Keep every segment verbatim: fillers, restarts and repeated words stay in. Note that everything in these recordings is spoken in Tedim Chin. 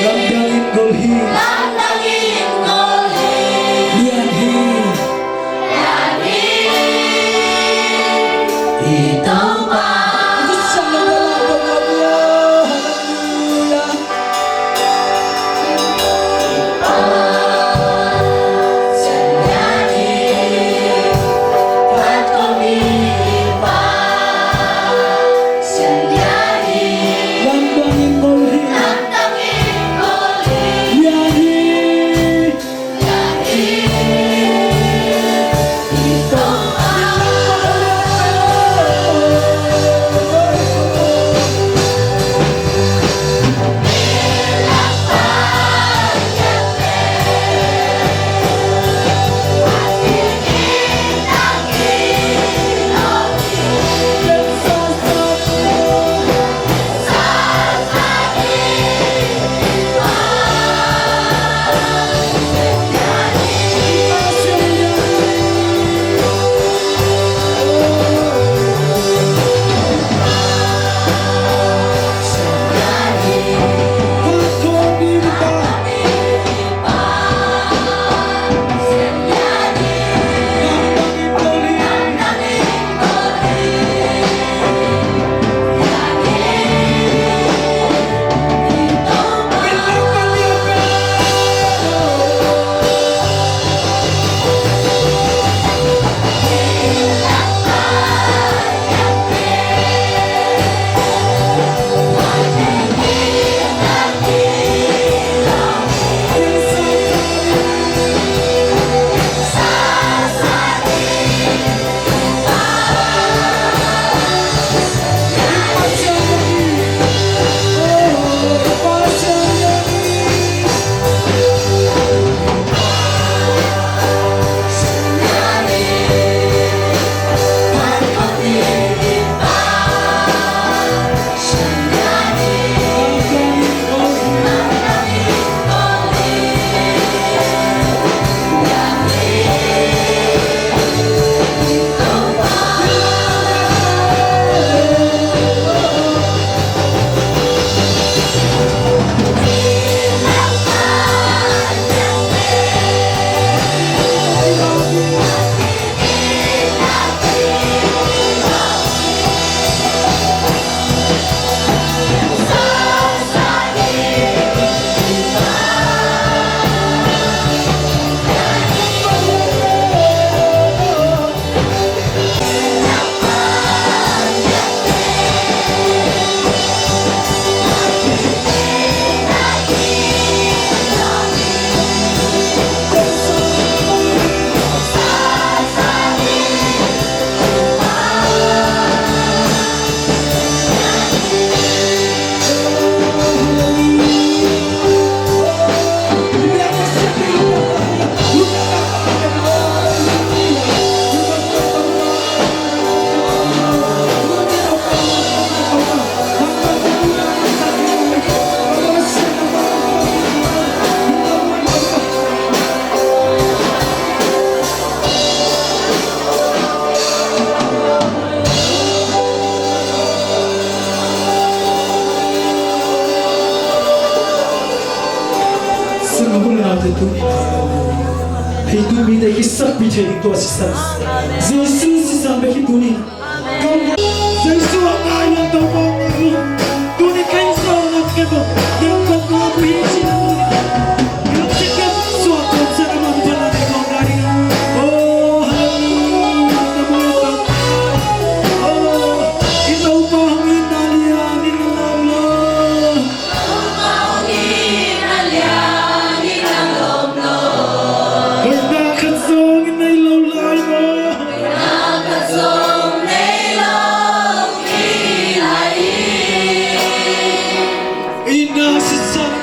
Lamdang in gol hi. Lamdang in gol hi. Lian hi. Lian hi. I Topa. Hallelujah. Hei, tuni hei tu mite kisakpih thei ding tua sisan, Jesu sisan bek hi tuni. Jesu a ngai lo Topa, tuni kei zo lo kei bo. Yang kong ko bu hi si. Yang si kei suak kong sa kama bu pala kei kong ngai. Oh, hallelujah. Oh, i Topa hong itna lian in a lam lo. Hoihna khat zong i nei lo lai maw? I na sisan.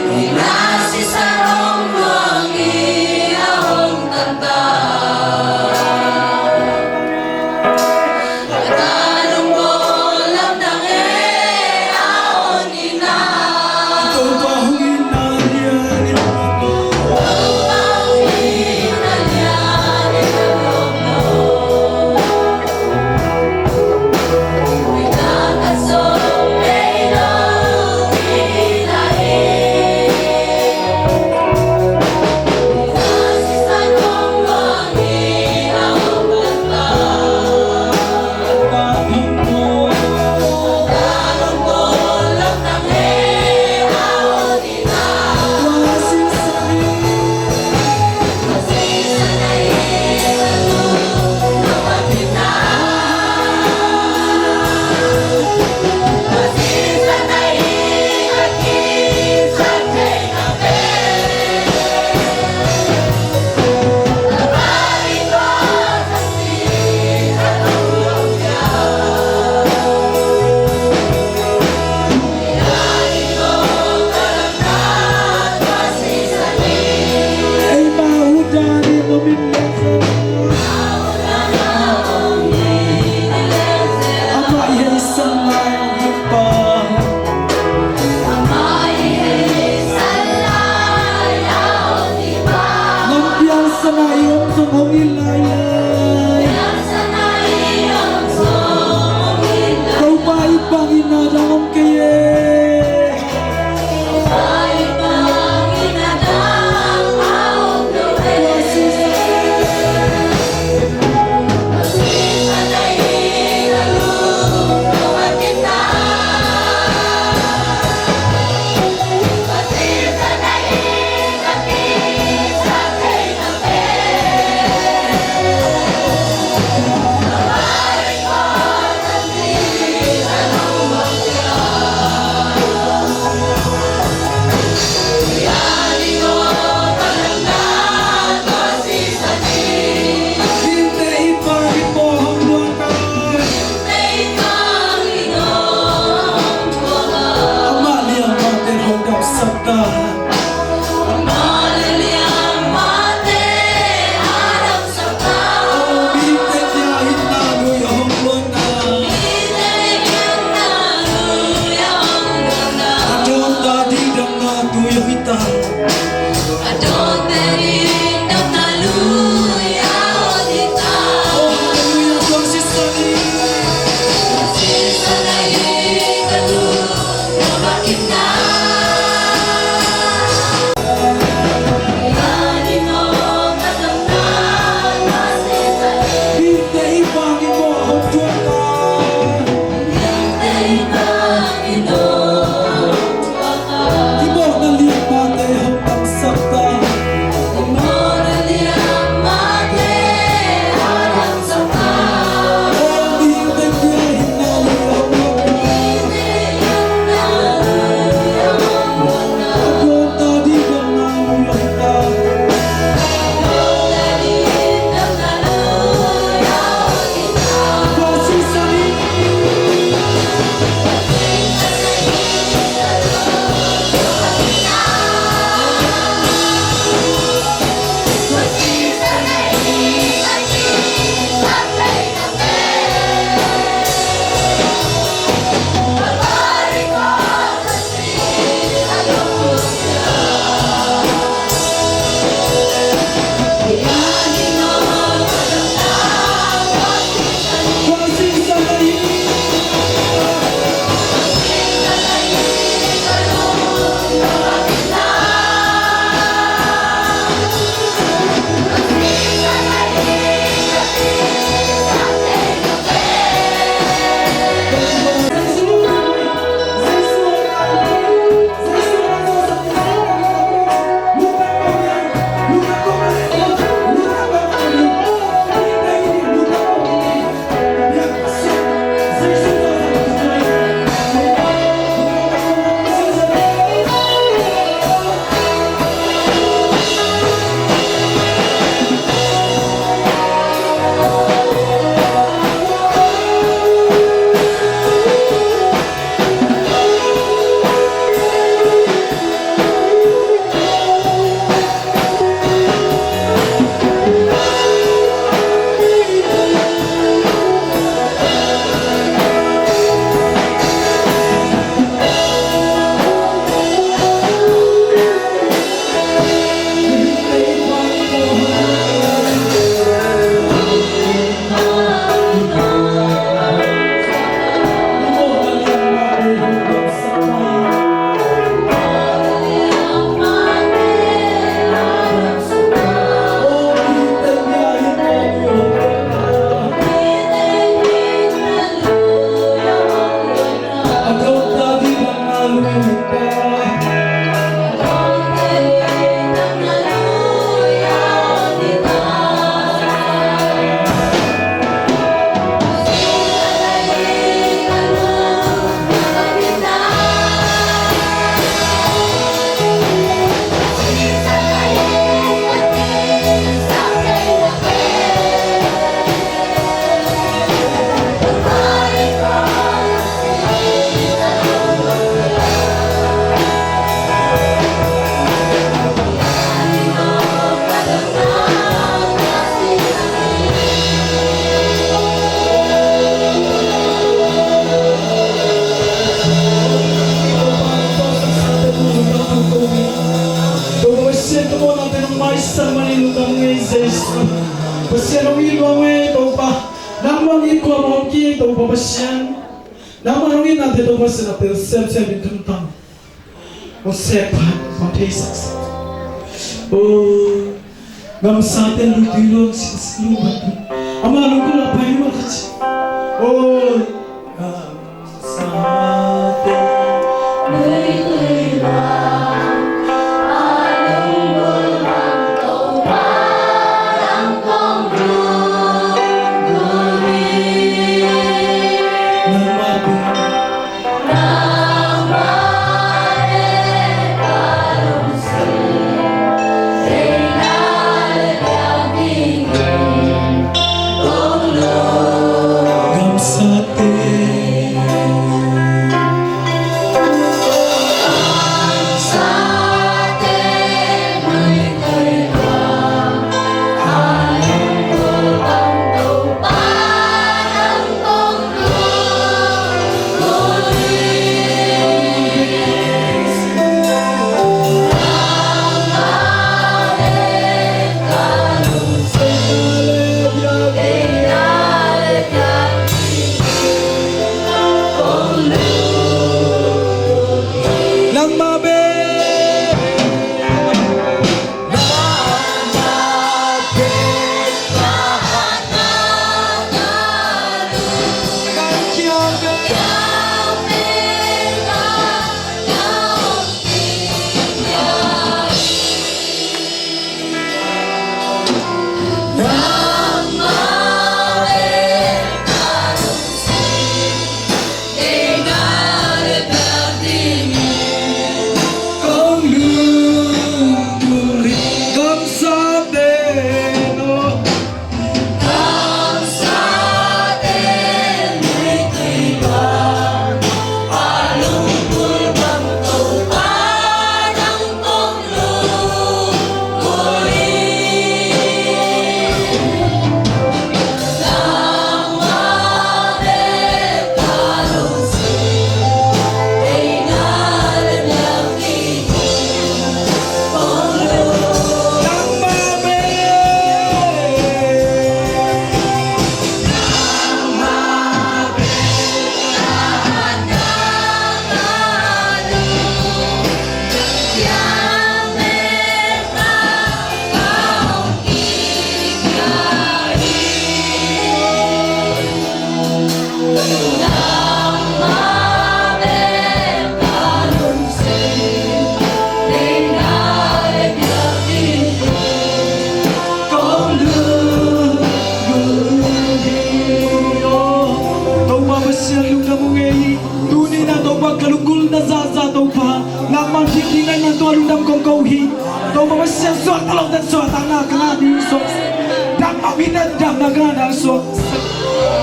Lam piangsak a i om zong hong hi lailai. Topa i bangin a dang om kei e. Nong maisak mah ning, lungdam ing ei Jesu. Pasian, nong it lua ing ei Topa. Nangmah nong it kuamah om kei Topa Pasian. Nangmah nong itnate Topa Pasian, a tel semsem in ka lungtang hong sep phat, hong theisak sek. O, gamsate luitui lua, sinsik lua, amah lungkul ah pai mah ka ci. O, gamsate luitui lua, a lungkul bang Topa nang kong lungkul hi. Nangmah bek Topa Pasian, lungdam ung ei. Tuni-in ah Topa, ka lunggulhna zahzah Topa, nangmah hong hilh ding ahih manin tua lungdam kong ko hi. Topa Pasian, suakta lote suahtakna ka ngah ding suak, damna mite damna ka ngah ding suak.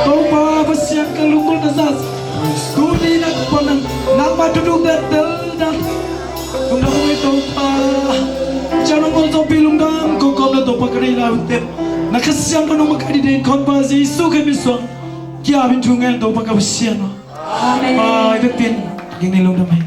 Topa Pasian, ka lunggulhna zahzah, tuni-in ah Topa nang, nangmah thuduk deuh tel dan. Lungdam ung ei Topa. Ciang nong kong zawhpih lungdam kong kawmna Topa ka deih lai uh teh, na Kha Siangtho nong makaih ding deih kong pa Jesu Khrih min suang ki-ap in thu ngen Topa ka Pasian aw. Amen. Pai bek pin ging ni, lungdam ei.